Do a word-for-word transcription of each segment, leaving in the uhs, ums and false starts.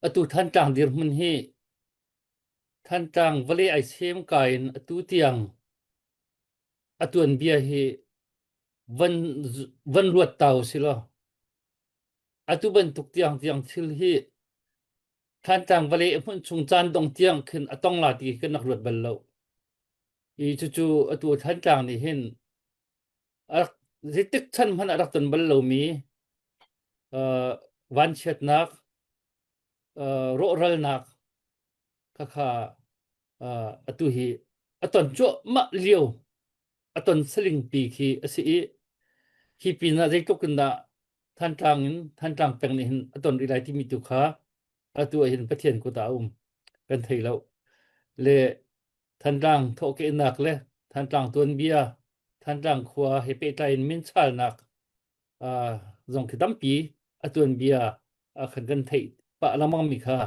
Atu Thantlang dirhmun hi Thantlang vawlei ai sem kai in atu tiang a tuanbia hi van, van ruat ta uh si lo. Atu bantuk tiang tiang thil hi Thantlang vawlei a hmun chung caan dong tiang khin a tong la ti kan nak ruat bal lo. I cucu atu Thantlang nih hin a rak, zitik chan hmanh a rak ton bal lomi, aa, vanchiatnak, aa, rawhralnak kha kha, aa, atu hi a ton cuahmah lio, a ton salingpi khi a si i, hi pinah zeitluk in dah Thantlang in, Thantlang peng nih hin a ton rih lai timi tu kha atu ah hin Pathian kut ah a um kan thei lo. Le Thantlang thawhkehnak le Thantlang tuanbia, Thantlang khua he pehtlai in minchaalnak, aa, zong khi tampi a tuanbia, aa, khan kan theih pah lengmangmi kha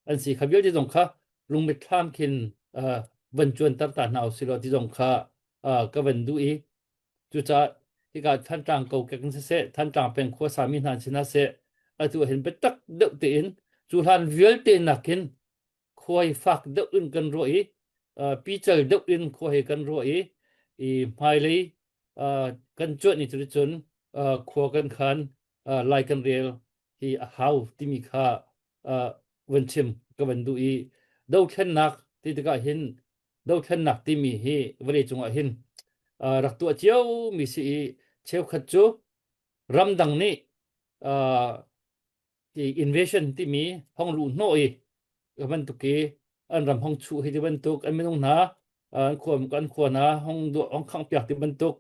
an si kha vialte zong kha lungmet thlam khin, aa, van cuanter ta hna u si law ti zong kha, aa, ka van duh i, cucaah hika Thantlang kokek in siseh, Thantlang peng khua sami hna in si hna seh, atu ah hin biatak deuh tein cu hlan vialte nakin khua hi fak deuh in kan ruah i, aa, pical deuh in khua hi kan ruah i, i hmailei, aa, kan cuanh i cun, aa, khua kan khan, aa, lai kan rel hi a hau timi kha, aa, van chim ka van duh i, dothlennak ti tikah hin, dothlennak timi hi vawlei cungah hin, aa, rak tuah cio mi si i, cheukhat cu ramdang nih, aa, i invasion timi hong luh hnawh i, ka bantuk i an ram hong chuh hi ti bantuk, an minung hna, aa, an khua, an khua hna hong duah, hong khangh piak ti bantuk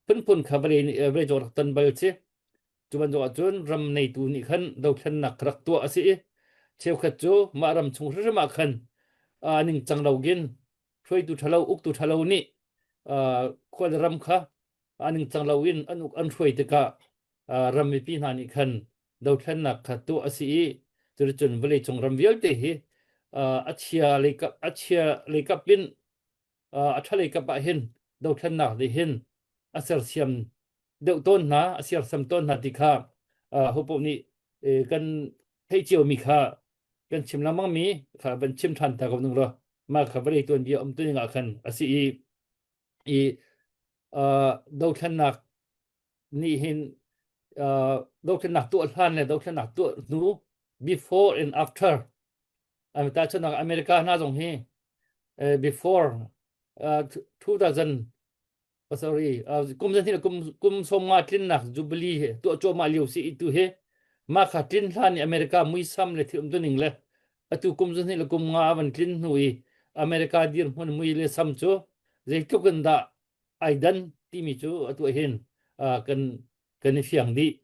phunphun kha vawlei nih, aa, vawlei cungah rak ton bal si. Cu bantuk ahcun ram neitu nih khan dothlennak rak tuah a si i, cheukhat cu mah ram chung hrimhrim ah khan, aa, ningcang lo in hruaitu ṭhalo, uktu ṭhalo nih, aa, khua le ram kha aa ningcang loin an uk an hruai tikah, aa, ram mipi hna nih khan dothlennak kha tuah a si i, cuticun vawleicung ram vialte hi, aa, a chia leikap, a chia leikap in, aa, a ṭha leikap ah hin dothlennak nih hin a sersiam deuh tawn hna, a sersiam tawn hna ti kha, aa, hopoh nih, ee, kan theih ciomi kha kan chim lengmangmi kha van chim ṭhan ta ko ning law, mah kha vawlei tuanbia um tu ning ah khan a si i, i, aa, dothlennak nih hin, aa, dothlennak tuah hlan le dothlennak tuah hnu, before and after. Amita cun America hna zong hi, eh, before, aa, two thousand, oh, sorry, aa, kum zahnih le kum, kum sawmnga tlinnak Jubilee hi tuah cuahmah lio si i tu hi, mah kha tlin hlan i America muisam le thil um tu ning le atu kum zahnih le kum nga a van tlin hnu i America dirhmun mui le sam cu zeitluk in dah ai dan timi cu atu ah hin, aa, kan, kan i fiang dih.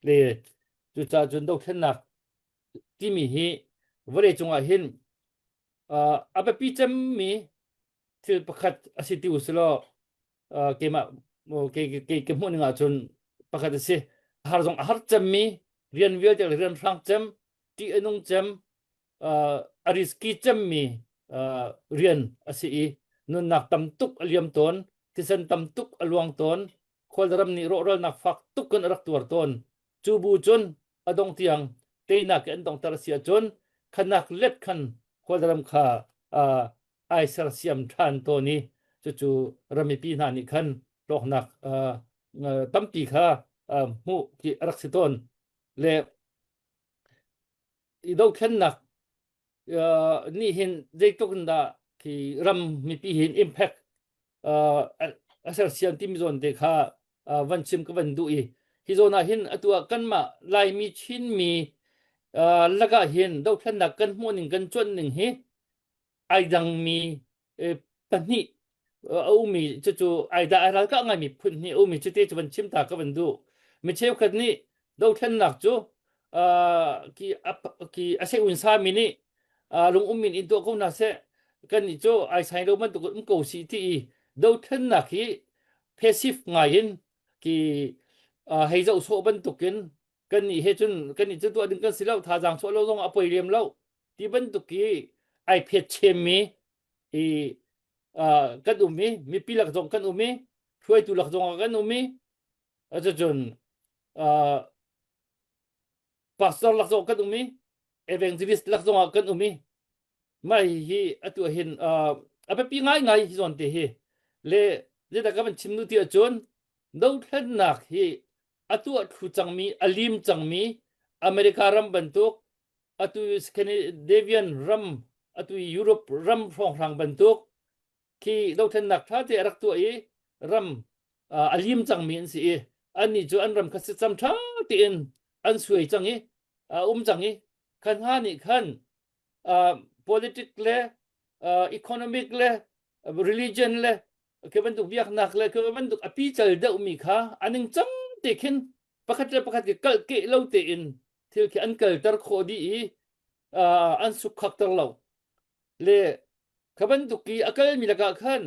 Le cucaah cun dothlennak timi hi vawlei cungah hin, aa, a biapi cemmi thil pakhat a si ti u si law, aa, keimah, kei, kei, kei, kei hmuh ning ahcun pakhat a si. A har zong a har cemmi, rian vialte le rian hrang cem, ṭih a nung cem, aa, a risky cemmi, aa, rian a si i, nunnak tam tuk a liam tawn, thisen tam tuk a luang tawn, khual ram nih rawhralnak fak tuk kan rak tuar tawn. Cu bu cun a dong tiang teinak i an donghter a si ahcun, khanak let khan khual ram kha, aa, ai sersiam ṭhan tawn i, cucu ram mipi hna nih khan hlawknak, aa, aa, tampi kha, aa, hmuh khi a rak si tawn. Le i dothlennak, aa, nih hin zeitluk in dah khi ram mipi hin impact, aa, a, a sersiam timi zawn te kha, aa, van chim ka van duh i, hi zawn ah hin atu ah kanmah Laimi Chinmi, aa, lakah hin dothlennak kan hmuh ning kan cuanh ning hi ai dangmi, eh, pahnih, eh, a um i, cucu ai dah ai ralkah ngaimi phun hnih a um i, cuti cu van chim ta ka van duh. Mi cheukhat nih dothlennak cu, ah, khi a, khi a seunsa mi nih, ah, lungum in in tuah ko hna seh, kannih cu ai sai lo bantuk um ko si ti i, dothlennak hi passive ngai in khi, ah, hei zoh sawh bantukin, kannih he cun, kannih cu tuah ding kan si lo, thazaang chuah lo zong a poi liam lo ti bantuk i ai phet chemmi i, aa, kan um i, mipi lak zong kan um i, hruaitu lak zong kan um i, a cucun, aa, pastor lak zong kan um i, evangelist lak zongah kan um i, mah hi, atu ahin, aa, a piapi ngaingai hi zawn te hi. Le, zeta ka van chim nu ti ahcun, dothlennak hi a tuah thlu cangmi, a lim cangmi, America ram bantuk, atu Scandinavian ram, atu Europe ram hrawnghrang bantuk, khi dothlennak ṭha te a rak tuah i ram, aa, a lim cangmi an si i, annih cu an ram kha sicam ṭha tein an suai cang i, aa, um cang i, khan hna nih khan, aa, politic le, aa, economic le, religion le, kha bantuk biaknak le, kha bantuk a pical deuhmi kha a ningcang te khin pakhat le pakhat khi kalh keh lo tein thil khi an kalter khawh dih i, aa, an sukkhakter lo. Le kha bantuk i a kalmi lakah khan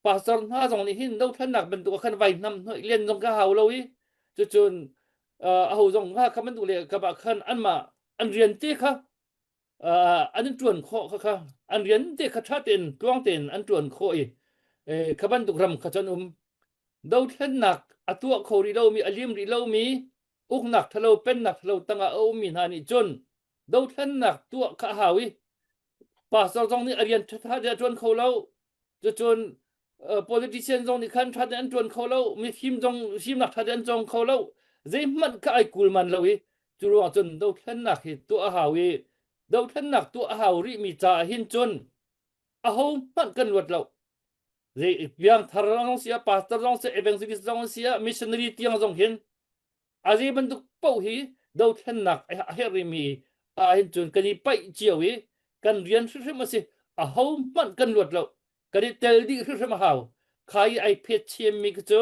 pastor hna zong nih hin dothlennak bantuk ah khan vai hnam hnuai lian zong kha hau lo i, cucun, aa, aho zong kha kha bantuk le kha bah khan anmah an rian te kha, aa, an ṭuan khawh kha kha, an rian te kha ṭha tein tluang tein an ṭuan khawh i, ee, kha bantuk ram kha cu an um. Dothlennak a tuah kho rih lomi, a lim rih lomi, uknak ṭhalo, pennak ṭhalo tangah a ummi hna nih cun dothlennak tuah kha a hau i, pastor zong nih a rian ṭha, ṭha te a ṭuan kho lo. Cucun, aa, politician zong nih khan ṭha te an ṭuan kho lo, mifim zong fimnak ṭha te an cawng kho lo. Zeihmanh kha aa kul man lo i, cu ruangah cun dothlennak hi tuah a hau i, dothlennak tuah a hau rihmi caah hin cun ahohmanh kan luat lo. Zei, biangthar zong si ah, pastor zong si ah, evangelist zong si ah, missionary tiang zong hin a zei bantuk paoh hi dothlennak a herh rihmi ah hin cun kan i paih cio i kan rian hrimhrim a si. Ahohmanh kan luat lo, kan i tel dih hrimhrim a hau. Kha i aa phet chemmi khi cu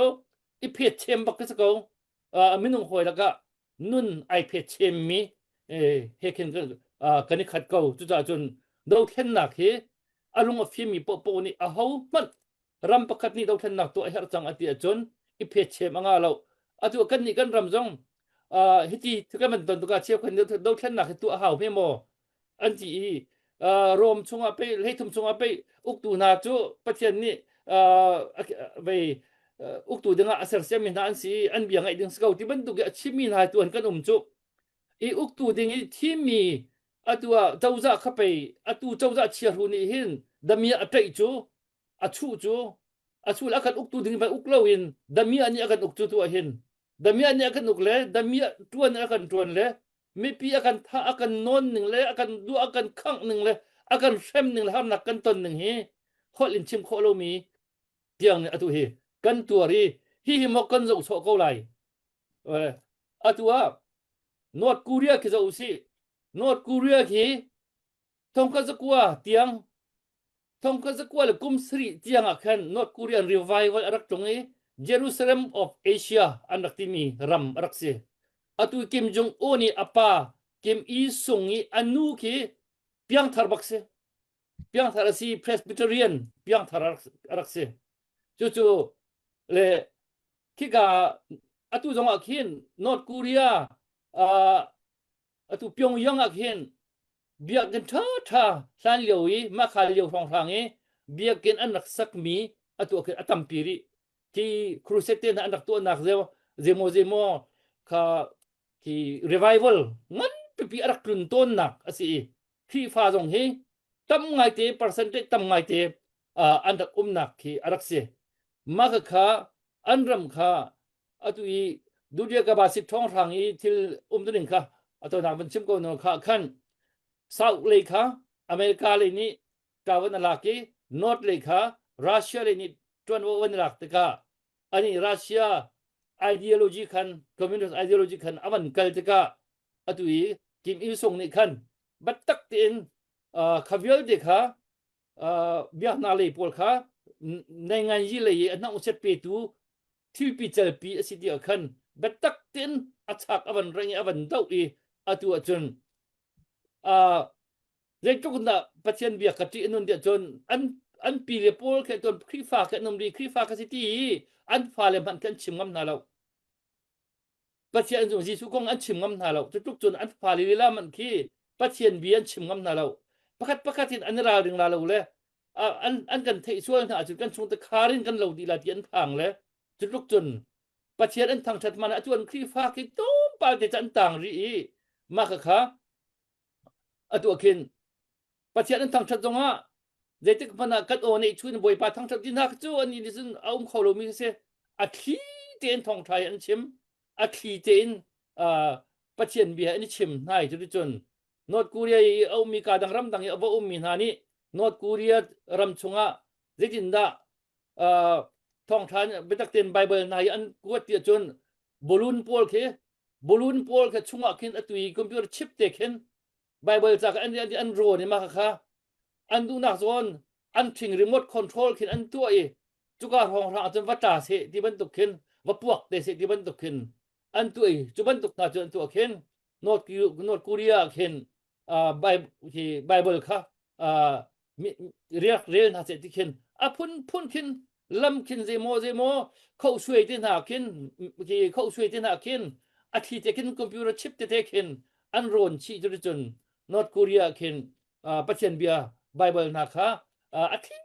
i phet chem bak ka si ko. Aa, minung hawi lakah nun aa phet chemmi, ee, he khin kan, aa, kan i khat ko. Cucaah cun dothlennak hi a lung a fimmi paohpaoh nih ahohmanh ram pakhat nih dothlennak tuah a herh cang a ti ahcun i phet chem a ngah lo. Atu kannih kan ram zong, aa, hiti kan van ton tuk ah cheukhat dothlennak hi tuah a hau hme maw? An ti i, aa, Rom chungah pei, hleithum chungah pei, uktu hna cu Pathian nih, aa, a, a, vei, aa, uktu dingah a sersiammi hna an si i, an bia ngaih ding si ko ti bantuk i a chimmi hna hi tuan kan um cu. I uktu ding i thimmi, atu ah cozah kha pei, atu cozah chiahru nih hin damiah a ṭaih cu, a chuh cu, a chuh le a kan uktu ding van uk loin damiah nih a kan uk cu tu ah hin. Damiah nih a kan uk le, damiah ṭuan a kan ṭuan le, mipi a kan thah, a kan nawn ning le, a kan duh, a kan khangh ning le, a kan hrem ning le, harnak kan ton ning hi holh in chim khawh lomi tiang nih atu hi kan tuar i, hihi maw kan zoh chawh ko lai. Eh, atu ah North Korea khi zoh usih. North Korea khi thongkhat zakua tiang, thongkhat zakua le kum sarih tiang ah khan North Korean revival a rak tlung i, Jerusalem of Asia an rak timi ram a rak si. Atu Kim Jong Un i a pa, Kim Il Sung i a nu khi piangthar bak si. Piangthar a si, Presbyterian piangthar a rak, a rak si. Cucu le khika atu zongah khin North Korea, aa, atu Pyongyang ah khin biakinn ṭha ṭha hlan lio i, mah kha lio hrawnghrang i biakinn an rak sakmi atu ah khin a tampi rih. Khi crusade te hna an rak tuahnak zia, zia maw, zia maw kha khi revival ngan pipi a rak tlun tawnnak a si i, Khrihfa zong hi tam ngaite, percentage tam ngaite, aa, an rak umnak khi a rak si. Mah kha kha an ram kha atu i dudia ka ba sit thawng hrang i thil um tuning kha a tonak van chim ko nawn kha khan South lei kha America lei nih ṭa van a lak i, North lei kha Russia lei nih ṭuan van a lak tikah, anih Russia ideology khan, communist ideology khan a van kal tikah, atu i Kim Il Sung nih khan biatak tein, aa, kha vialte kha, aa, biakna lei pawl kha n-, nainganyi lei i a hnangsiat petu thilpi calpi a si tiah khan biatak tein a chak a van reng i a van doh i, atu ahcun, aa, zeitluk in dah Pathian bia ka ṭih a nun tiah cun an, an pi le pawl khi an tuan, Khrihfa khi an um rih, Khrihfa ka si ti i an fale hmanh khi an chim ngam hna lo. Pathian an zung Jesuh kong an chim ngam hna lo. Cutluk cun an fale lila hmanh khi Pathian bia an chim ngam hna lo. Pakhat pakhat in an i ralring la lo le, aa, an, an kan theih sual hna ahcun kan chungte khar in kan lo dih lai ti an phang le, cutluk cun Pathian an thangṭhat hmanh ah a tuan Khrihfa khi tlawmpal te ca an tang rih i, mah kha kha a tuah khin. Pathian an thangṭhat zongah, zeitik hmanah kan aw neih chu in Bawipa thangṭhat ding hnak cu an i nih cun a um kho lomi a si. A thli tein thawngṭha hi an chim, a thli tein, aa, Pathian bia an i chim hna hi. Cuticun North Korea i a ummi, ka dang ram dang i a va ummi hna nih North Korea ram chungah zeitindah, aa, thawngṭha biatak tein Bible hna hi an kuat ti ahcun balloon pawl khi, balloon pawl khi chungah khin a tui, computer chip te khin Bible ca kha an, an, an rawn i mah kha, kha an duhnak zawn an ṭhing remote control khin an tuah i, cuka hrawnghrang ahcun va tla seh ti bantuk khin, va puak te seh ti bantuk khin an tuah i, cu bantuk hna cu an tuah khin North Ki-, North Korea khin, aa, Bi-, hi Bible kha, aa, mi, riak rel hna seh ti khin a phunphun khin, lam khin, zeimaw zeimaw, khohsuai te hna khin, khi khohsuai te hna khin, a thli te khin, computer chip te te khin an rawn chih cuticun North Korea khin, aa, Pathian bia Bible hna kha, aa, a thli,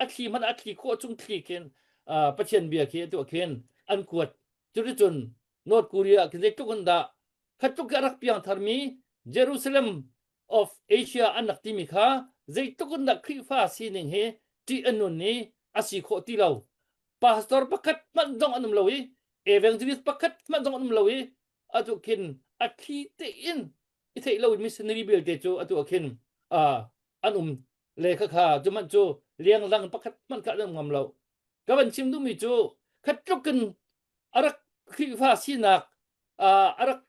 a thli hmanh a thli khawh chung thli khin, aa, Pathian bia khi a tuah khin an kuat. Cuticun North Korea khin zeitluk in dah kha tluk i a rak piangtharmi Jerusalem of Asia an rak timi kha zeitluk in dah Khrihfa sining hi ṭih an nun i a si khawh ti lo. Pastor pakhat hmanh zong an um lo i, evangelist pakhat hmanh zong an um lo i, a tuah khin a thli tein i theih lo in missionary vialte cu a tuah khin, aa, an um le kha kha, cu hmanh cu lenglang pakhat hmanh kha an um ngam lo. Ka van chim duhmi cu kha tluk in a rak, Khrihfa sinak, aa, a rak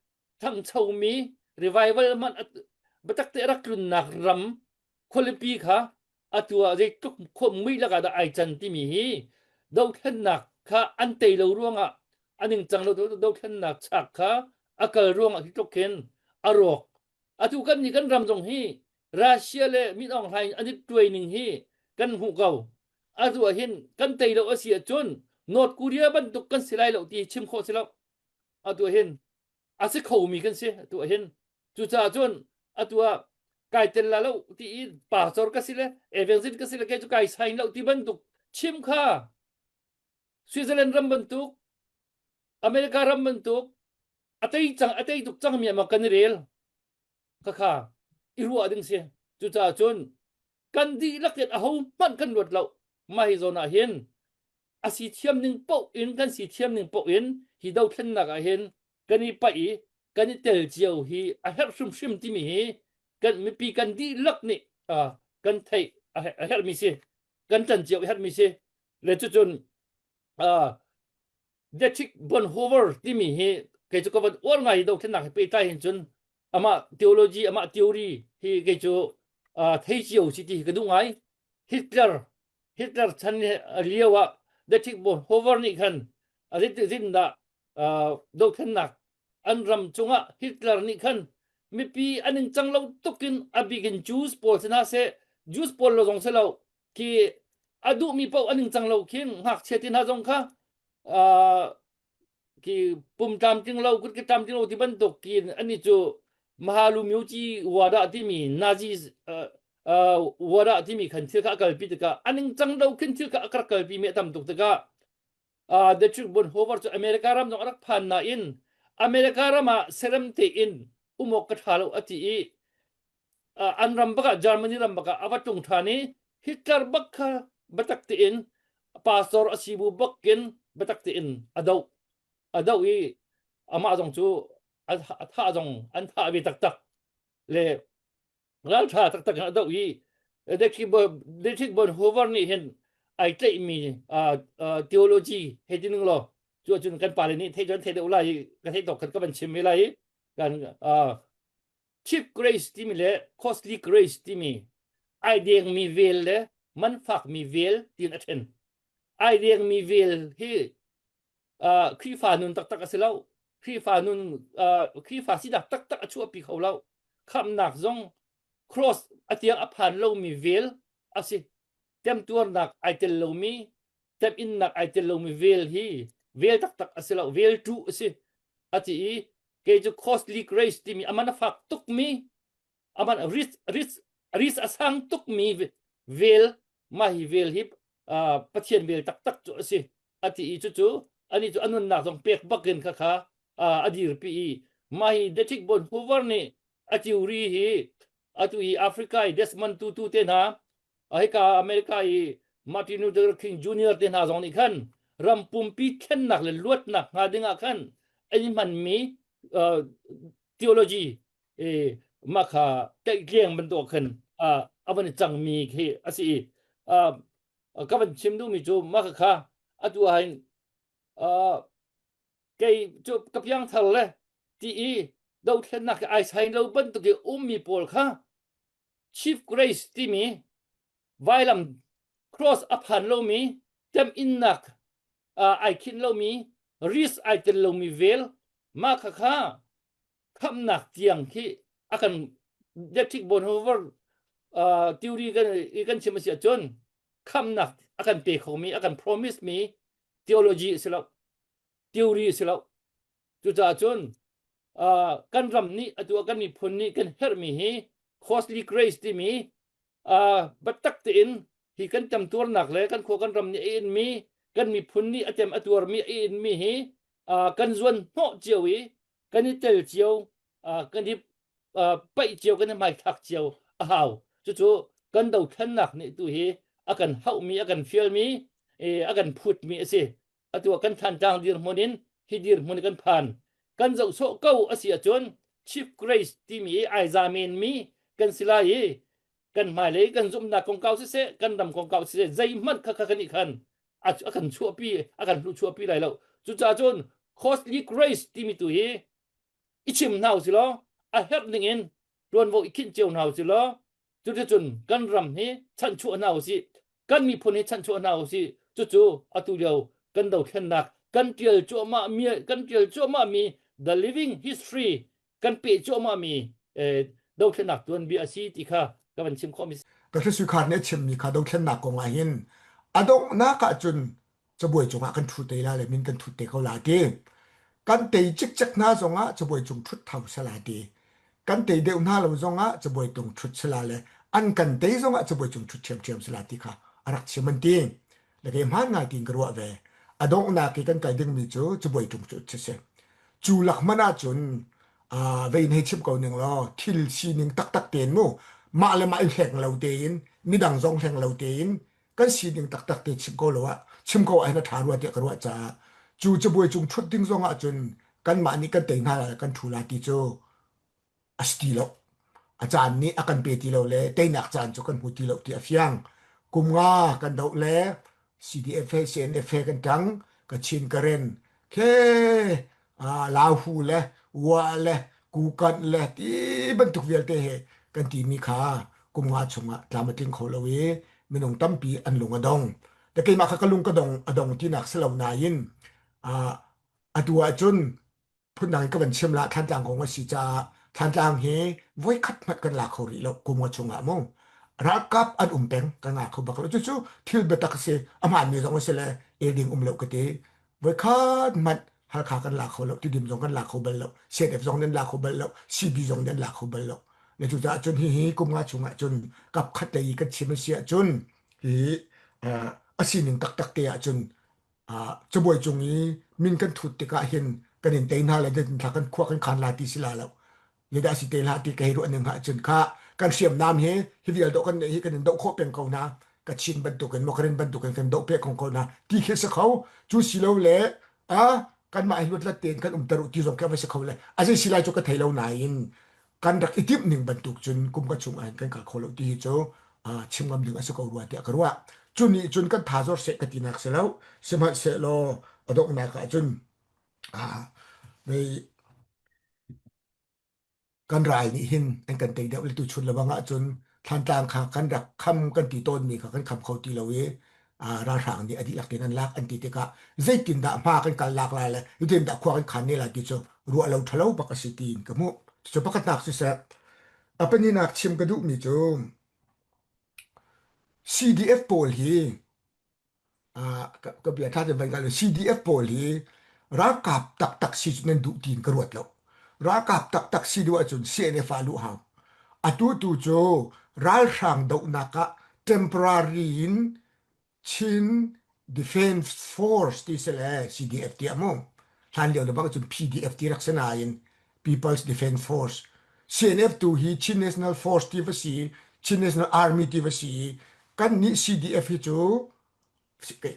thangchomi revival hmanh a, biatak te a rak tlunnak ram khualipi kha a tuah, zeitluk khua mui lakah dah aa can timi hi dothlennak kha an tei lo ruangah, a ningcang lo dothlennak chak kha a kal ruangah hi tluk khin a rawk. Atu kannih kan ram zong hi Russia le Min Aung Hlaing an i ṭuai ning hi kan hmuh ko. Atu ah hin kan tei lo a si ahcun North Korea bantuk kan si lai lo ti chim khawh si lo. Atu ah hin a si khomi kan si. Atu ah hin cucaah cun atu ah kai tel lai lo ti i, pastor ka si le, evangelist ka si le, kei cu kai sign lo ti bantuk chim kha Switzerland ram bantuk, America ram bantuk, a tei cang, a tei tuk cangmi ah maw kan i rel? Kha kha i ruah ding si. Cucaah cun kan dihlak in aho hmanh kan luat lo. Mah hi zawn ah hin a si thiam ning paoh in, kan si thiam ning paoh in hi dothlennak ah hin kan i paih i kan i tel cio hi a herh hrimhrim timi hi kan mipi kan dihlak nih, aa, kan theih a herh, a herhmi si. Kan ṭan cio a herhmi si. Le cucun, aa, Dietrich Bonhoeffer timi hi kei cu ka van uar ngai i dothlennak hi pehtlai hin cun amah theology, amah theory hi kei cu, aa, thei cio si ti hi ka duh ngai. Hitler, Hitler chan lio ah Dietrich Bonhoeffer nih khan a zeitin dah, aa, dothlennak an ram cungah Hitler nih khan mipi a ningcang lo tukin a bikin Jews pawl si hna seh, Jews pawl lo zong si lo, khi a duhmi paoh a ningcang lo khin ngakchia ti hna zong kha, aa, khi pum tlamtling lo, kut ki tlamtling lo ti bantuk khi annih cu Mahalu Myoji wada timi, Nazi, aa, aa, wada timi khan thil kha a kalpi tikah, a ningcang lo khin thil kha a rak kalpimi a tam tuk tikah, aa, Dietrich Bonhoeffer cu America ram zong a rak phan nain, America ram ah serem tein um awk ka ṭha lo a ti i, aa, an ram bakah, Germany ram bakah a va tlung ṭhan i, Hitler bak kha biatak tein, pastor a si bu bak in biatak tein a doh. A doh i, amah zong cu a, a thah zong an thah ve taktak. Le ralṭha taktak in a doh i, Dietrich Bo-, Dietrich Bonhoeffer nih hin aa tlaihmi, aa, aa, theology he ti ning law. Cu ahcun kan pale nih theih cun theih deuh lai i, ka theih tawk khat ka van chim ve lai i, kan, aa, cheap grace timi le costly grace timi, aa dengmi vel le manfakmi vel tiin a ṭhen. Aa dengmi vel hi, aa, Khrihfa nun taktak a si lo. Khrihfa nun, aa, Khrihfa sinak taktak a chuahpi kho lo. Khamhnak zong cross a tiang a phan lomi vel a si. Temtuarnak aa tel lomi, temhinnak aa tel lomi vel hi vel taktak a si lo, vel ṭuh a si, a ti i, kei cu costly grace timi a man a fak tukmi, a man a ris, ris, ris a sang tukmi ve-, vel, mah hi vel hi, aa, Pathian vel taktak cu a si, a ti i, cucu anih cu a nunnak zong pek bak in kha kha, aa, a dirpi i, mah hi Dietrich Bonhoeffer nih a theory hi, atu i Africa i Desmond Tutu te hna, a hika America i Martin Luther King Junior te hna zong nih khan ram pumpi thlennak le luatnak hnga dingah khan an i hmanmi, uh, theology, eh, mah kha teihtliang bantuk khan, ah, a van i cangmi khi a si i, ah, ka van chim duhmi cu mah kha kha atu ah hin, ah, kei cu ka piang thar le ti i dothlennak khi ai sai lo bantuk i ummi pawl kha Chief Grace timi vailam cross a phan lomi, temhinnak, ah, ai khin lomi, risk ai tel lomi vel, mah kha kha khamhnak tiang khi a kan, Dietrich Bonhoeffer, ah, theory kan, i kan chim a si ahcun, khamhnak a kan pe khomi, a kan promise mi theology a si lo, theory a si lo. Cucaah cun, ah, kan ram nih, atu ah kan miphun nih kan herhmi hi Costly Grace timi, ah, biatak tein hi kan temtuarnak le kan khua kan ram nih a inmi, kan miphun nih a tem a tuarmi a inmi hi, ah, kan zuan hnawh cio i kan i tel cio, ah, kan i, ah, paih cio, kan i hmaithak cio a hau. Cucu kan dothlennak nih tu hi a kan hauhmi, a kan fialmi, eh, a kan phutmi a si. Atu ah kan Thantlang dirhmun in hi dirhmun kan phan. Kan zoh sawh ko a si ahcun Chief Grace timi i ai zamenmi kan si lai i kan hmailei kan zumhnak kongkau siseh, kan ram kongkau siseh, zeihmanh kha kha kan i khan a, a kan chuahpi, a kan hlu chuahpi lai lo. Cucaah cun Costly Grace timi tu hi i chim hna u si law, a herh ningin ṭuanvo i khinh cio hna u si law, cuticun kan ram hi chanhchuah hna u si, kan miphun hi chanhchuah hna u si. Cucu atu lio kan dothlennak, kan ṭial cuahmahmi, kan ṭial cuahmahmi, the living history, kan peh cuahmahmi, eh, dothlennak tuanbia a si ti kha ka van chim khawhmi si. Ka Thluasuikhar nih a chimmi kha dothlennak kong ah hin a donghnak ahcun cabuai cungah kan ṭhu te lai le, min kan ṭhut te ko lai ti. Kan tei cikcek hna zongah cabuai cung ṭhut tho sala ti. Kan tei deuh hna lo zongah cabuai cung ṭhut sala le, an kan tei zongah cabuai cung ṭhut ṭhiamṭhiam sala ti kha a rak chim an ti. Le kei hmaan ngai tiin ka ruah ve. A donghnak i kan kai dingmi cu cabuai cung ṭhut si. Cu lak hmanh ahcun, aa, vei na hei chim ko ning law, thil sining taktak tein mu, mah le mah i hleng lo tein, midang zong hleng lo tein, kan sining taktak te chim ko lo ah, chim ko ah hin a ṭha rua tiah ka ruah caah, cu cabuai cung ṭhut ding zong ahcun kanmah nih kan tei hna lai, kan ṭhu lai ti cu a si ti lo. A caan nih a kan pe ti lo le teinak caan cu kan hmu ti lo ti a fiang. Kum nga kan doh le C D F he, C N F he kan ṭang, Kachin, Karen, khe, aa, Lahu le, Wa le, Kukan le ti bantuk vialte he kan timi kha kum nga chungah tlam a tling kho lo i minung tampi an lung a dong. Te keimah kha ka lung ka dong, a dong tinak si lo nain, aa, atu ahcun phundang in ka van chim lah Thantlang kong a si caah Thantlang hi voikhat hmanh kan lak kho rih lo, kum nga chungah mu. Ralkap an um peng kan ngah kho bak lo. Cucu thil biatak a si, a hmaanmi zong a si le, el ding um lo ka ti. Voikhat hmanh Halkha kan lak kho lo, Tidim zong kan lak kho bal lo, C N F zong nan lak kho bal lo, C B zong nan lak kho bal lo. Le cucaah cun hihi kum nga chungah cun kap khat te i kan chim a si ahcun hi, aa, a sining taktak te ahcun, aa, cabuai cung i min kan ṭhut tikah hin kan in tei hna le, kan in thla kan khua kan khan lai ti si lai lo. Zeidah a si te hlah ti ka hei ruah ning hna ahcun kha kan hriamnam hi, hi vial dawh kan neih hi, kan in doh khawh peng ko hna. Kachin bantukin, Mawkaren bantukin kan doh peh kong ko hna ti khi a si kho. Cu si lo le, a, kanmah hi luatlat tein kan umter uh ti zong khi a va si kho le, a zei si lai cu ka thei lo nain kan rak i timh ning bantuk cun kum nga chungah hin kan kal kho lo ti hi cu, aa, chim ngam ding a si ko rua tiah ka ruah. Cu nih cun kan tha zor seh ka tinak si lo. Sihmanhsehlaw a donghnak ah cun, aa, vei kan ral nih hin an kan tei deuh le tuchun le bang ahcun Thantlang kha kan rak kham kan ti tawnmi kha kan kham kho ti lo i, aa, ralhrang nih a dihlak tein an lak an ti tikah zeitindah hma kan kal lak lai le zeitindah khua kan khan ne lai ti cu ruah lo ṭha lo bak a si tiin ka hmuh. Cucu pakhatnak siseh, a pahnihnak chim ka duhmi cu C D F pawl hi, aa, ka, ka bia ṭha tein van ka le, C D F pawl hi ralkap taktak si cu nan duh tiin ka ruat lo. Ralkap taktak si duh ahcun C N F ah luh hau. Atu tu cu ralhrang dohnak ah temporary in Chin Defence Force ti si le C D F tiah mu. Hlan lio le bang cun P D F ti rak si nain People's Defence Force. C N F tu hi Chin National Force ti va si, Chin National Army ti va si, kan nih C D F hi cu,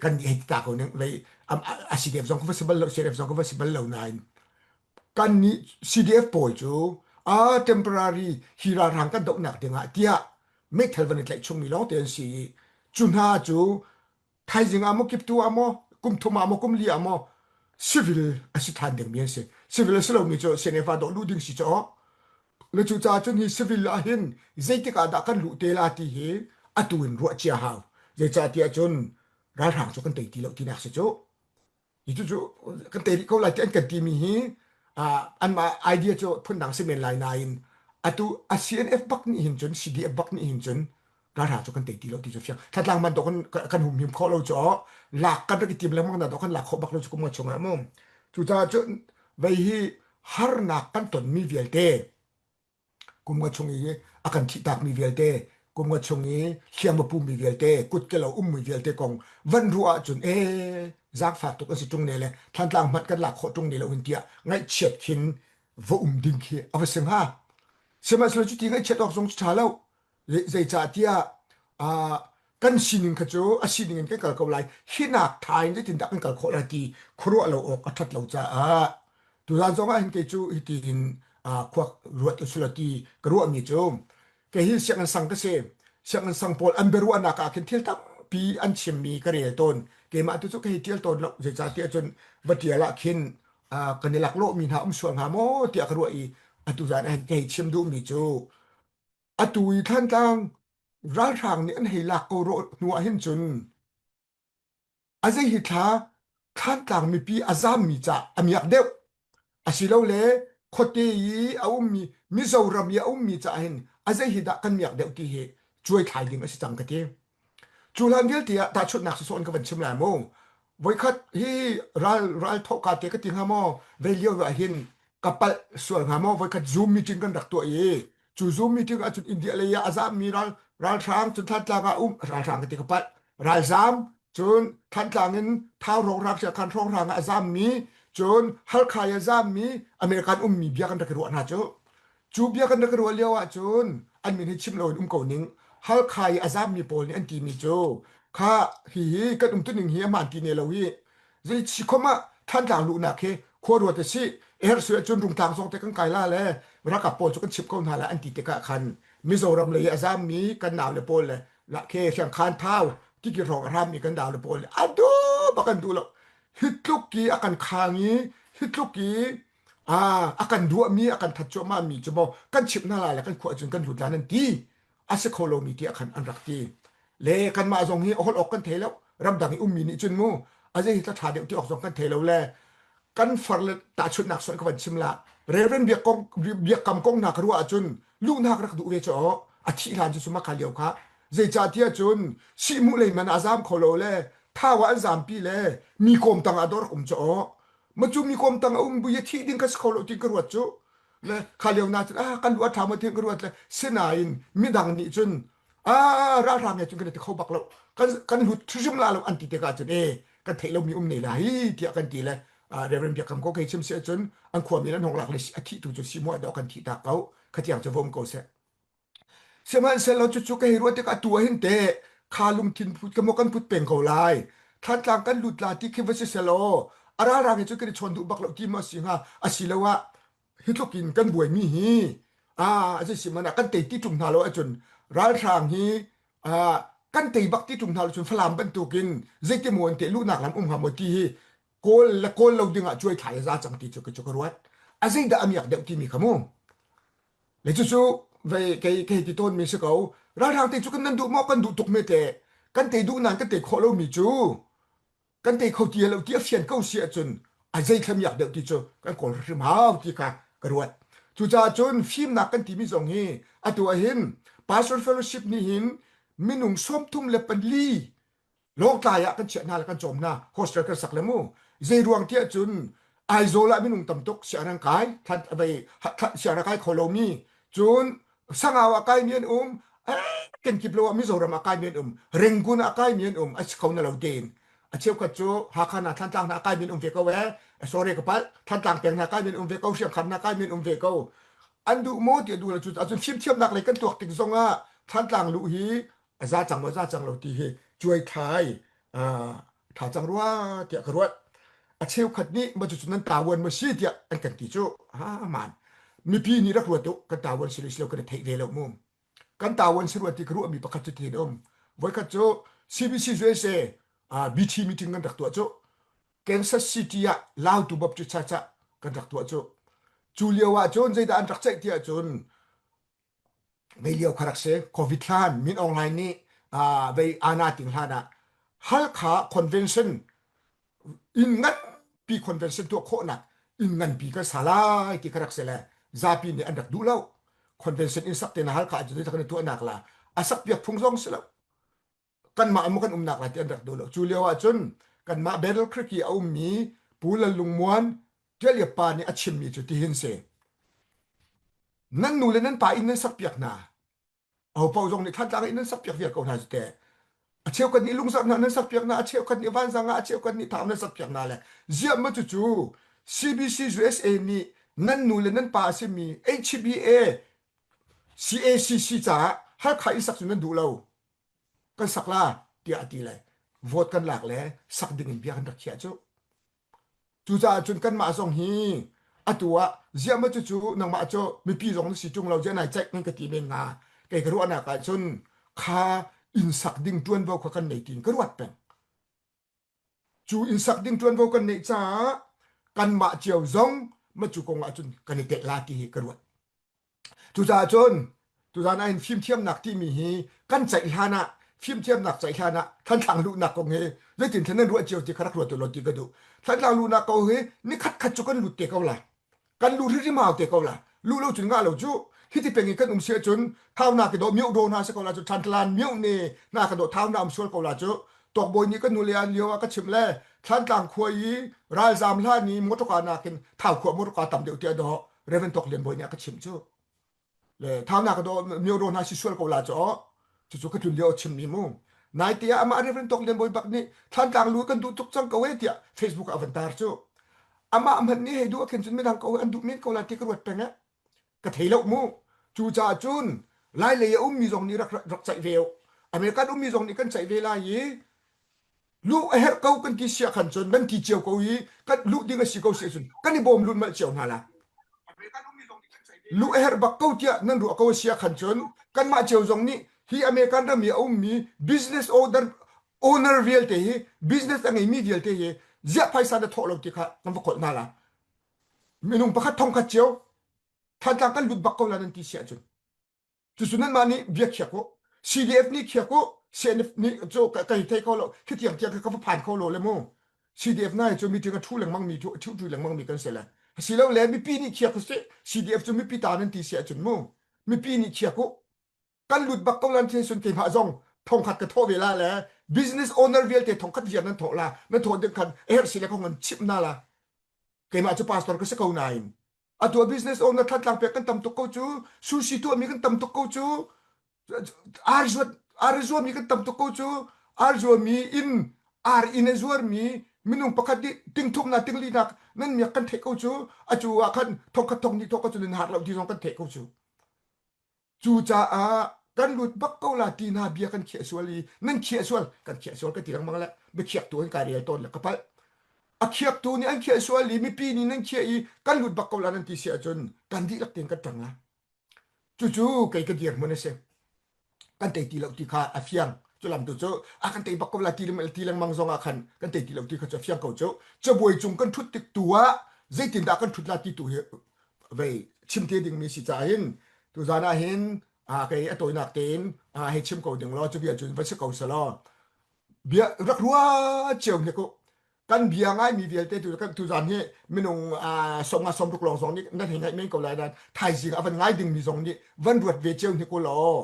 kan nih hei ti ta ko ning vei, am, a, a C D F zong ka va si bal lo, C N F zong ka va si bal lo nain, kan nih C D F pawl cu, a, temporary hi ralhrang kan dohnak dingah tiah meithal van i tlaih chungmi lawngte an si i, cu hna cu thaizing ah maw, kiptu ah maw, kum thum ah maw, kum li ah maw, civil a si ṭhan dingmi an si. Civil a si lomi cu C N F ah dawh luh ding si cu. Le cucaah cun hi civil ah hin zeitik ah dah kan luh te lai ti hi atu in ruah cia hau. Zeicahtiah cun ralhrang cu kan tei ti lo tinak si cu. Hi cu cu kan tei rih ko lai ti an kan timi hi, aa, anmah idea cu phundang si men lai nain atu a C N F bak nih hin cun, C D F bak nih hin cun ralhrang cu kan tei ti lo ti cu fiang. Thantlang hmanh dawh kan, kan humhim khawh lo cu, lak kan rak i tim lengmang dah dawh kan lak khawh bak lo cu kum nga chung ah mu. Cucaah cun vei hi harnak kan tonmi vialte, kum nga chung i a kan thihtakmi vialte, kum nga chung i hliam a pummi vialte, kut ke lo ummi vialte kong van ruah ahcun, ee, zaangfak tuk an si ṭung ne le, Thantlang hmanh kan lak khawh ṭung ne lo hin tiah ngaihchiat khin va um ding khi a va si hnga. Sihmanhsehlaw cuti ngaihchiat awk zong cu ṭha lo. Zei, zeicahtiah, aa, kan sining kha cu a sining in kan kal ko lai. Hi nak ṭha in zeitindah kan kal khawh lai ti khuaruah lo awk a ṭhat lo caah, tuzan zongah hin kei cu hitin, aa, khua ruat u si lo ti ka ruahmi cu, kei hi sianginn sang ka si. Sianginn sang pawl an biaruahnak ah khin thil tampi an chimmi ka rel tawn. Keimah tu cu ka hei ṭial tawn lo, zeicahtiah cun va ṭial ah khin, aa, kan i laklawhmi hna um sual hnga maw tiah ka ruah i, atu zan ah hin ka hei chim duhmi cu, atu i Thantlang ralhrang nih an hei lak ko rawh hnu ah hin cun, a zei hi thla Thantlang mipi a zammi caah a miak deuh. Asilole khuate i a ummi Mizoram i a ummi caah hin a zei hi dah kan miak deuh ti hi cuai thlai ding a si cang ka ti. Cu hlan vialte ah tahchunhnak sawsawh in ka van chim lai mu. Voikhat hi ral, ral thawhka te ka ti hnga maw, vei lio ah hin ka palh sual hnga maw, voikhat Zoom meeting kan rak tuah i, cu Zoom meeting ah cun India lei ah a zammi ral, ralhrang, cun Thantlang ah um, ralhrang ka ti ka palh, ralzam, cun Thantlang in thau hrawnghrang, siakhan hrawnghrang ah a zammi, cun Halkhai a zammi American ummi bia kan rak i ruah hna cu. Cu bia kan rak i ruah lio ahcun an min hi chim loin um ko ning. Halkhai a zammi pawl nih an timi cu, kha hihi kan umtuning hi a hmaan ti ne lo hi. Zei si khom ah Thantlang luhnak hi khuaruat a si. Herh sui ahcun Rungtlang zong te kan kai lai le, ralkap pawl cu kan chimh ko hna lai an ti tikah khan Mizoram lei a zammi kan nau le pawl le, lah khi hriangkhan thau, tiki hrawng a hrammi kan nau le pawl le, a duh bak an duh lo. Hi tluk i a kan khang i, hi tluk i, aa, a kan duahmi, a kan that cuahmahmi cu maw, kan chimh hna lai le kan khua ahcun kan lut lai nan ti. A si kho lomi tiah khan an rak ti. Le kanmah zong hi a holh awk kan thei lo, ramdang i ummi nih cun mu, a zei hi tla ṭha deuh ti awk zong kan thei lo le, kan far le tahchunhnak sawh in ka van chim lai. Reverend biak kong, biak kam kong hna ka ruah ahcun luhnak rak duh ve cu aw, a thih hlan cu suma kha lio kha. Zeicahtiah cun sihmuh lei man a zam kho lo le, thau ah an zampi le, mi kawm tang ah dawr rak um cu aw. Ma cu mi kawm tang a um bu i a thih ding kha si kho lo tiin ka ruat cu. Le kha lio nain cun, ah, kan luat ṭha maw tiin ka ruat le, sinain midang nih cun, ah, ralhrang he cun kan i ti kho bak lo. Kan, kan lut hrimhrim lai lo an ti tikah cun, ee, kan theih lomi um nei lai hi, tiah kan ti le, ah, Reverend Biakam ko kei chim si ahcun an khuami le an hong lak le a thih tu cu sihmuh ah dawh kan thih tak ko, khatiang cu va um ko seh. Sihmanhsehlaw cucu ka hei ruah tikah atu ah hin teh kha lungthin phut ka maw kan put peng ko lai. Thantlang kan lut lai ti khi va si selaw, a ralhrang hi cu kan i chawn duh bak lo ti maw a si hnga, asiloah hi tlukin kan buaimi hi, aa, a zei si hmanh ah kan tei ti ṭung hna lo ahcun ralhrang hi, aa, kan tei bak ti ṭung hna lo cun Falam bantukin zeiti maw an teh luhnak lam um hnga maw ti hi kawl le kawl lo dingah cuai thlai a za cang ti cu, cu ka ruat. A zeidah a miak deuh timi kha mu. Le cucu vei kei, kei ti tawnmi si ko. Ralhrang te cu kan nan duh maw, kan duh tuk me te. Kan tei duh nain kan tei khawh lomi cu kan tei kho ti lo ti a fian ko si ahcun a zei thlamiak deuh ti cu kan kawl hrim hau ti kha ka ruat. Cucaah cun fimnak kan timi zong hi atu ah hin Pastor Fellowship nih hin minung sawmthum le pali Lawngtlai ah kan chiah hna le kan cawm hna, hostel kan sak le mu. Zeiruang tiah cun Aizawl ah minung tam tuk sianginn kai, thlan, vei, ha, thlan, sianginn kai kho lomi. Cun Sangau ah kaimi an um, eh, kan kip lo ah Mizoram ah kaimi an um, Rangoon ah kaimi an um, a si kho na lo tein. A cheukhat cu Hakha hna, Thantlang hna kaimi an um ve ko eh, sorry ka palh, Thantlang peng hna kaimi an um ve ko, Hriamkham hna kaimi an um ve ko. an duh maw tiah duh lo cu, ahcun fimthiamnak lei kan tuak tik zongah Thantlang luh hi a za cang maw, za cang lo ti hi cuai thlai, aa, ṭha cang rua tiah ka ruat. A cheukhat nih maw cucu nan tavuan maw si tiah an kan ti cu. Ha, man. Mipi nih rak ruat uh, kan tavuan si lo si lo kan i theih ve lo mu. Kan tavuan si rua ti ka ruahmi pakhat cu tiin um. Voikhat cu C B C U S A, aa, B T meeting kan rak tuah cu. Kansas City ah Lautu Baptist Church ah kan rak tuah cu. Cu lio ah cun zeidah an rak ceih tiah cun, vei lio kha rak si, covid hlan, Min Aung Hlaing nih, aa, vei aa na ting hlan ah Halkha convention inn nganpi convention tuah khawhnak inn nganpi kan sa lai ti kha rak si le, zapi nih an rak duh lo. Convention inn sak te na Halkha ah cun zeidah kan i tuahnak la, a sak piak phung zong si lo. Kanmah maw kan umnak lai ti an rak duh lo. Cu lio ah cun kanmah Battle Creek i a ummi Pu Lal Lung Muan, Ṭial Yap pa nih a chimmi cu tihin si. Nan nu le nan pa inn nan sak piak hna. Ahopaoh zong nih Thantlang inn nan sak piak viar ko hna cu te. A cheukhat nih lungzarh hna nan sak piak hna, a cheukhat nih vanzang ah, a cheukhat nih thau nan sak piak hna le. Ziah maw cucu C B C U S A nih nan nu le nan pa a simi H B A C A C C caah Halkha inn sak cu nan duh lo. Kan sak la, tiah a ti le, vote kan lak le sak dingin bia kan rak khiah cu. Cucaah cun kanmah zong hi atu ah ziah maw cucu nangmah cu mipi zong na si cung lo, ziah nai ceih nan ka ti men nga. Kei ka ruahnak ah cun kha inn sak ding ṭuanvo kha kan nei tiin ka ruat peng. Cu inn sak ding ṭuanvo kan neih caah kanmah cio zong maw cu kong ah cun kan i telh la ti hi ka ruat. Cucaah cun, tuzan ah hin fimthiamnak timi hi kan ceih hlan ah, fimthiamnak ceih hlan ah Thantlang luhnak kong hi zeitin thla nan ruah cio ti kha rak ruat uh law ti ka duh. Thantlang luhnak kong hi ni khatkhat cu kan lut te ko lai. Kan luh rihrimau te ko lai. Luh lo cun ngah lo cu. Hiti peng i kan um si ahcun, thau hna ka dawh mioh raw hna si ko lai cu, Thantlang mioh ne hna ka dawh thau hna um sual ko lai cu. Tawkbawi nih ka nu le an lio ah ka chimh le, Thantlang khua i ralzam hlan i motoka nakin thau khua motoka tam deuh tiah dawh Reverend Tawk Lian Bawi nih a ka chimh cu. Le thau hna ka dawh mioh raw hna si sual ko lai cu aw. Cucu ka tlun lio a chimmi mu. Naite ah amah Reverend Tawk Lian Bawi bak nih Thantlang lu kan duh tuk cang ko e tiah Facebook ah a van tar cu. Amah hmanh nih hei duh a khen cun midang ko an duh men ko lai ti ka ruat peng eh. Ka thei lo mu. Cucaah cun Lai lei a ummi zong nih rak, rak, rak ceih ve uh. American ummi zong nih kan ceih ve lai i, luh a herh ko kan ti si ah khan cun nan ti cio ko i, kan luh ding a si ko si ahcun kan i bawm lut malh cio hna lai. Luh a herh bak ko tiah nan ruah ko a si ah khan cun kanmah cio zong nih hi American ram i a ummi business owner, owner vialte hi, business a ngeimi vialte hi ziah phaisa na thawh lo ti kha kan va kolh hna lai. Minung pakhat thongkhat cio Thantlang kan lut bak ko lai nan ti si ahcun. Cucu nanmah nih bia khiak uh. C D F nih khiak uh. C N F nih cu ka, ka hi thei kho lo. Khi tiang tiang ka, ka va phan kho lo le mu. C D F hna hi cu meeting a ṭhu lengmangmi, ṭhu, ṭhu, ṭhu lengmangmi kan si le. Asilole mipi nih khiak uh sih. C D F cu mipi ta nan ti si ahcun mu. Mipi nih khiak uh. Kan lut bak ko lan thei sun keimah zong thongkhat ka thawh ve la le. Business owner vialte thongkhat viar nan thawh la. Nan thawh ding khan a herh si le kong an chimh hna la. Keimah cu pastor ka si ko nain. Atu a business owner Thantlang pek kan tam tuk ko cu, sushi tuahmi kan tam tuk ko cu, ar zuat, ar zuami kan tam tuk ko cu, ar zuami in, ar in a zuarmi minung pakhat nih tingthumnak, tinglinak nan miak kan theih ko cu, a cu ah khan thongkhat thonghnih thawh ko cu nan har lo ti zong kan theih ko cu. Cucaah kan lut bak ko la ti hna bia kan khiah sual i, nan khiah sual, kan khiah sual ka ti lengmang le, biakhiaktu an kaa rel tawn le ka palh. A khiaktu nih an khiah sual i, mipi nih nan khiah i, kan lut bak ko la nan ti si ahcun kan dihlak tein kan ṭang lai. Cucu kei ka dirhmun a si. Kan tei ti lo ti kha a fiang. Cu lam tu cu, a kan tei bak ko la ti leng, ti lengmang zong ah khan kan tei ti lo ti kha cu a fiang ko cu. Cabuai cung kan ṭhut tik tu ah, zeitindah kan ṭhut la ti tu hi vei chim te dingmi si caah hin, tuzan ah hin, aa, kei a tawinak tein, aa, hei chim ko ding law, cu bia cun va si ko seh law. Bia rak ruah cio hnik uh. Kan bia ngaimi vialte tu, kan tuzan hi minung, aa, sawmnga sawmruk lawng zong nih nan hei ngaih men ko lai nan, thaizing a van ngai dingmi zong nih van ruat ve cio hnik uh law.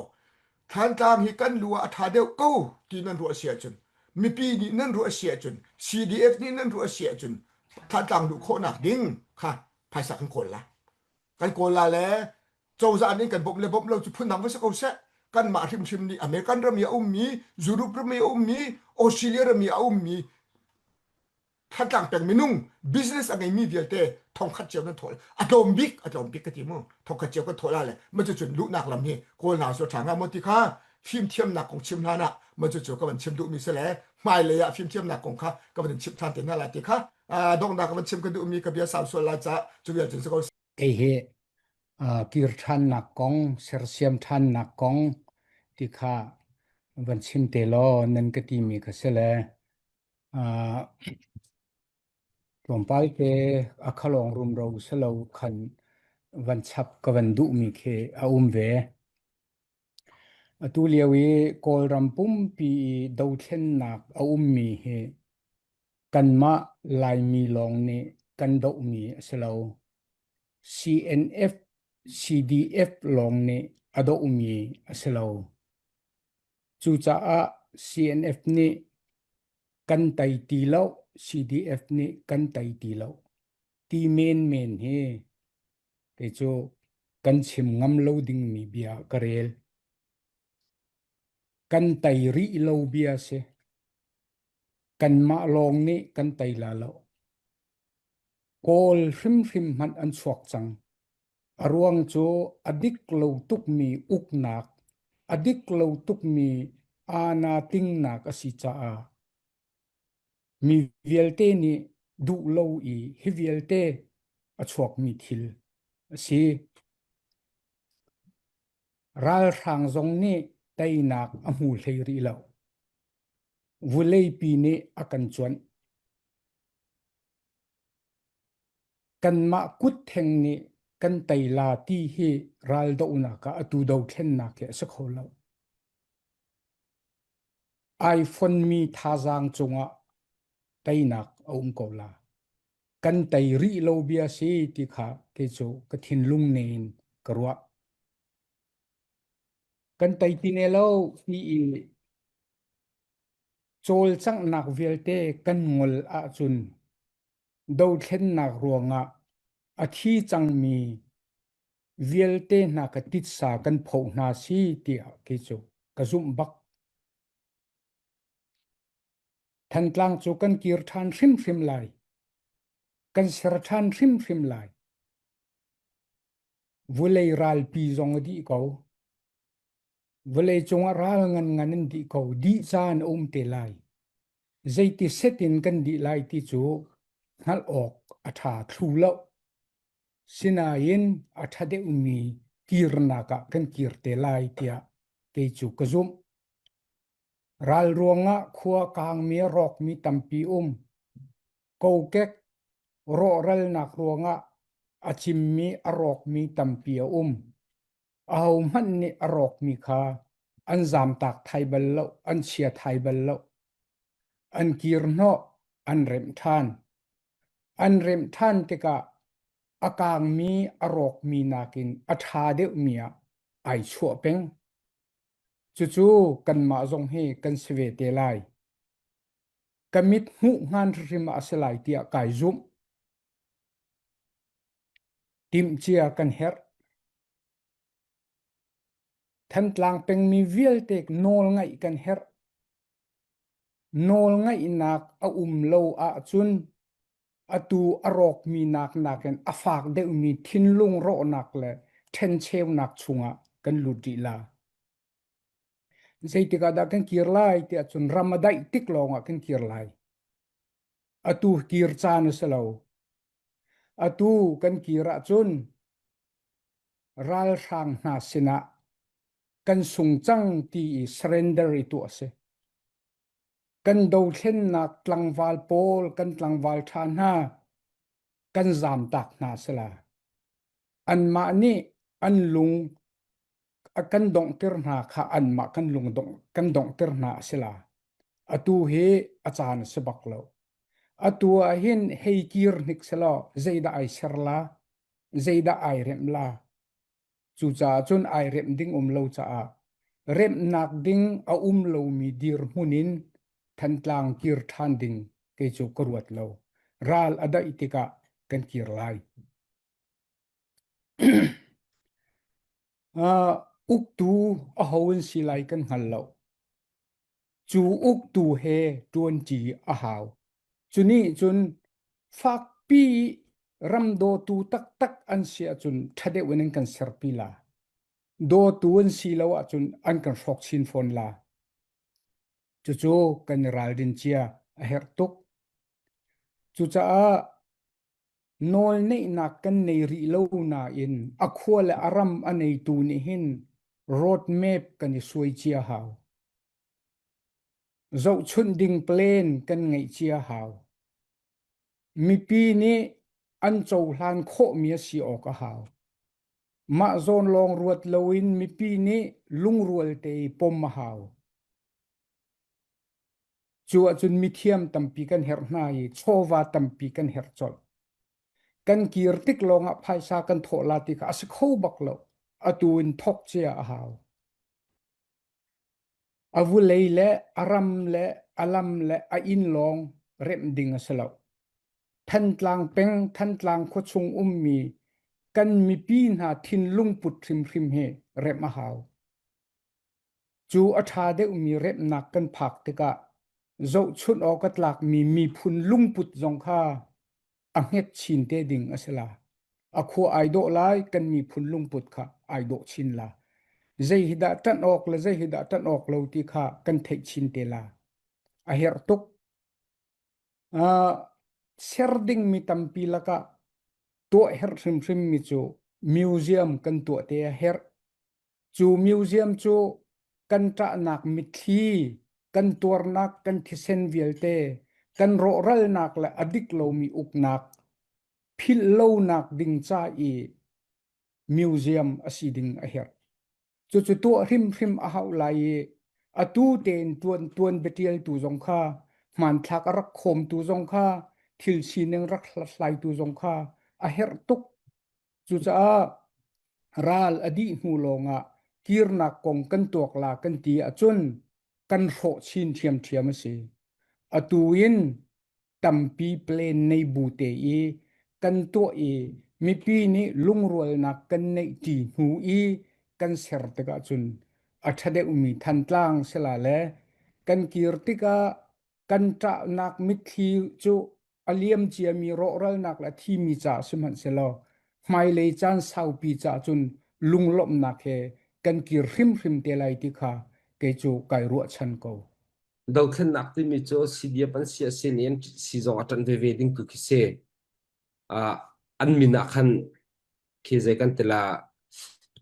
Thantlang hi kan lu ah a ṭha deuh ko ti nan ruah a si ahcun, mipi nih nan ruah a si ahcun, C D F nih nan ruah a si ahcun, Thantlang luh khawhnak ding kha phaisa kan kawl lai. Kan kawl lai le, cozah nih kan bawmh le bawmh lo cu phundang va si ko seh. Kanmah hrimhrim nih American ram i a ummi, Europe ram i a ummi, Australia ram i a ummi, Thantlang peng minung business a ngei mi vialte thongkhat ciau nan thawh le a tlawm bik, a tlawm bik ka ti mu. Thongkhat ciau kan thawh la le ma cu cun luhnak lam hi Kawl hna cu a ṭha hnga maw ti kha fimthiamnak kong chim hlan ah ma cu cu ka van chim duhmi si le hmailei ah fimthiamnak kong kha ka van chim hlan te hna lai ti kha, aa, donghnak ka van chim ka duhmi ka bia sau sual lai caah cu vial cun si ko. Ei hi, aa, kir ṭhannak kong, sersiam ṭhannak kong ti kha van chim te law nan ka timi ka si le, aa, tlawmpal te a khalawng rumro si lo khan van chap ka van duhmi khi a um ve. Atu lio i Kawlram pumpi i dothlennak a ummi hi kanmah Laimi lawng nih kan dohmi a si lo. C N F, C D F lawng nih a dohmi a si lo. Cucaah C N F nih kan tei ti lo, C D F nih kan tei ti lo ti menmen hi kei cu kan chim ngam lo dingmi bia ka rel. Kan tei rih lo bia si. Kanmah lawng nih kan tei la lo. Kawl hrimhrim hmanh an chuak cang. A ruang cu a dik lo tukmi uknak, a dik lo tukmi aana tingnak a si caah mi vialte nih duh lo i hi vialte a chuakmi thil a si. Ralhrang zong nih teinak a hmu hlei rih lo. Vuleipi nih a kan cuanh. Kanmah kut theng nih kan tei la ti hi raldohnak ah atu dothlennak hi a si kho lo. Aa fonmi thazaang cungah teinak a um ko la, kan tei rih lo bia si ti kha kei cu ka thinlung nen ka ruah. Kan tei ti ne lo ti i cawlcanghnak vialte kan ngol ahcun dothlennak ruangah a thi cangmi vialte hna ka titsa kan phoh hna si tiah kei cu ka zumh bak. Thantlang cu kan kir ṭhan hrimhrim lai, kan ser ṭhan hrimhrim lai. Vulei ralpi zong a dih ko. Vawlei cungah ral ngan ngan an dih ko, dih caan a um te lai. Zeiti setin kan dih lai ti cu hngalh awk a ṭha thlu lo. Sinain a ṭha deuhmi kirnak ah kan kir te lai tiah kei cu ka zumh. Ral ruangah khua kangmi a rawkmi tampi um. Kokek rawhralnak ruangah a cimmi a rawkmi tampi a um. Ahohmanh nih a rawkmi kha an zamtak thai bal lo, an chia thai bal lo. An kir hnawh, an remh ṭhan. An remh ṭhan tikah a kangmi a rawkmi nakin a ṭha deuhmi ah aa chuah peng. Cucu kanmah zong hi kan si ve te lai. Ka mit hmuh hngan hrimhrim ah a si lai tiah kaa zumh. Timhcia kan herh. Thantlang pengmi vialte nawlngaih kan herh. Nawlngaihnak a um lo ahcun atu a rawkmi nak nakin a fak deuhmi thinlung rawhnak le ṭhencheunak chungah kan lut rih lai. Zeitikah dah kan kir lai tiah cun ram a daih tik lawngah kan kir lai. Atu kir caan a si lo. Atu kan kir ahcun ralhrang hna sinah kan sung cang ti i surrender i tuah a si. Kan dothlennak tlangval pawl kan tlangval ṭha hna kan zamtak hna a si lai. Anmah nih an lung a kan donghter hna kha anmah kan lung dongh, kan donghter hna a si lai. Atu hi a caan a si bak lo. Atu ah hin hei kir hnik selaw, zeidah aa ser lai, zeidah aa remh lai. Cucaah cun aa remh ding um lo caah remhnak ding a um lomi dirhmun in Thantlang kir ṭhan ding kei cu ka ruat lo. Ral a daih tikah kan kir lai. Aa, uktu aho in si lai kan hngal lo. Cu uktu he ṭuanṭi a hau. Cu nih cun fakpi ram dawtu taktak an si ahcun ṭha deuh in an kan serpi la, dawtu an si lo ahcun an kan hrawk chin fawn la. Cucu kan i ralrin cia a herh tuk. Cucaah nawlneihnak kan nei rih lo nain a khua le a ram a neitu nih hin road map kan i suai cia hau. Zohchunh ding plan kan ngeih cia hau. Mipi nih an cohlan khawhmi a si awk a hau. Mah zawn lawng ruat loin mipi nih lungrual te i pom a hau. Cu ahcun mithiam tampi kan herh hna i chawva tampi kan herh colh. Kan kir tik lawngah phaisa kan thawh la ti kha a si kho bak lo. Atu in thawk cia a hau. A vulei le a ram le a lam le a inn lawng remh ding a si lo. Thantlang peng, Thantlang khuachung ummi kan mipi hna thinlung put hrimhrim hi remh a hau. Cu a ṭha deuhmi remhnak kan phak tikah zohchunh awk a tlakmi miphun lungput zong kha a hnget chin te ding a si la, a khua aa dawh lai, kan miphun lungput kha aa dawh chin la, zei hi dah ṭanh awk le zei hi dah ṭanh awk lo ti kha kan theih chin te la, a herh tuk. Aa, ser dingmi tampi lakah tuah herh hrimhrimmi cu museum kan tuah te a herh. Cu museum cu kan ṭahnak mitthli, kan tuarnak, kan thisen vialte, kan rawhralnak le a dik lomi uknak philh lonak ding ca i museum a si ding a herh. Cucu tuah hrimhrim a hauh lai i atu tein tuan, tuan biaṭialtu zong kha, hmanthlak a rak khawmtu zong kha, thil sining rak hlathlaitu zong kha a herh tuk. Cucaah ral a dih hnu lawngah kirnak kong kan tuak la kan ti ahcun kan hrawh chin ṭhiamṭhiam a si. Atu in tampi plan nei bu te i kan tuah i mipi nih lungrualnak kan neih ṭi hnu i kan ser tikah cun a ṭha deuhmi Thantlang si la le kan kir tikah kan ṭahnak mitthli cu a liam ciami rawhralnak le a thimi ca a si hmanh sehlaw, hmailei caan saupi ca cun lunglawmhnak he kan kir hrimhrim te lai ti kha kei cu kai ruahchan ko. Dothlennak timi cu C D F an si a si nih an si zong a ṭanh veve ding tu khi si. Aa, an min ah khan khi zei kan ti la,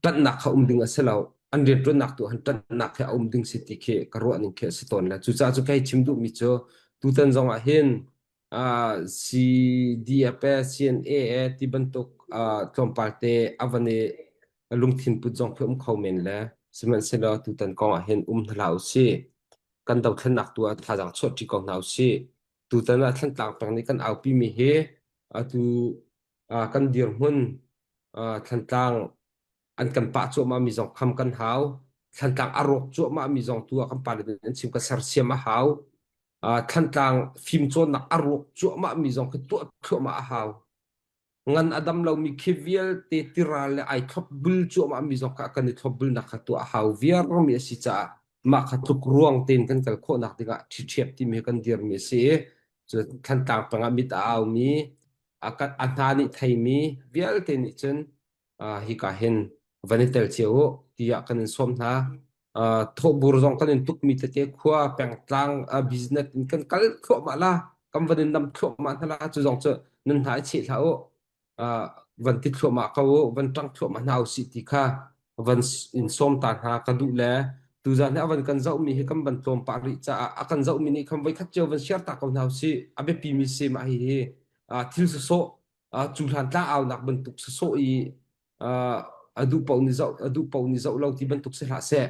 ṭanhnak kha um ding a si lo. An rianṭuannak tu han ṭanhnak khi a um ding si ti khi ka ruah ning khi a si tawn le. Cucaah cu ka hei chim duhmi cu tutan zong ah hin, aa, C D F e, C N A e ti bantuk, aa, tlawmpal te a van i lungthin put zong khi um kho men le. Sihmanhsehlaw tutan kong ah hin um hna hlah u sih. Kan dothlennak tu ah thazaang chuah ṭi ko hna u sih. Tutan ah Thantlang peng nih kan aupi mi hi atu, aa, kan dirhmun, aa, Thantlang an kan pah cuahmah mi zong kham kan hau. Thantlang a rawk cuahmah mi zong tu ah kan pa le an chim kan sersiam a hau. Aa, Thantlang fimcawnnak a rawk cuahmah mi zong khi tuah thluahmah a hau. Ngan a dam lomi khi vialte tiral le aa thlopbul cuahmah mi zong kha kan i thlopbulnak kha tuah a hau viarmi a si caah mah kha tluk ruang tein kan kal khawhnak dingah ṭhiṭhiap timi hi kan dirmi a si. Cu Thantlang peng ah mit a aumi, a, ka, a hna nih theimi vialte nih cun, aa, hika hin van i tel cio u, tiah kan in sawm hna. Aa, thawhbur zong kan in tukmi tete khua, pengtlang, aa, business in kan kal thluahmah la, kan van in nam thluahmah hna la, cu zong cu nan hna i cheh hlah u, aa, van ti thluahmah ko u, van ṭang thluahmah hna u sih ti kha van s-, in sawm ta hna ka duh le, tuzan hi a van kan zohmi hi kan van tlawmpah rih caah a kan zohmi nih khan voikhat cio van siar ta ko hna u sih, a biapi mi si mah hi hi, aa, thil sawsawh, aa, cu hlan tlang aunak bantuk sawsawh i, aa, a duh paoh nih zoh, a duh paoh nih zoh lo ti bantuk si hlah seh.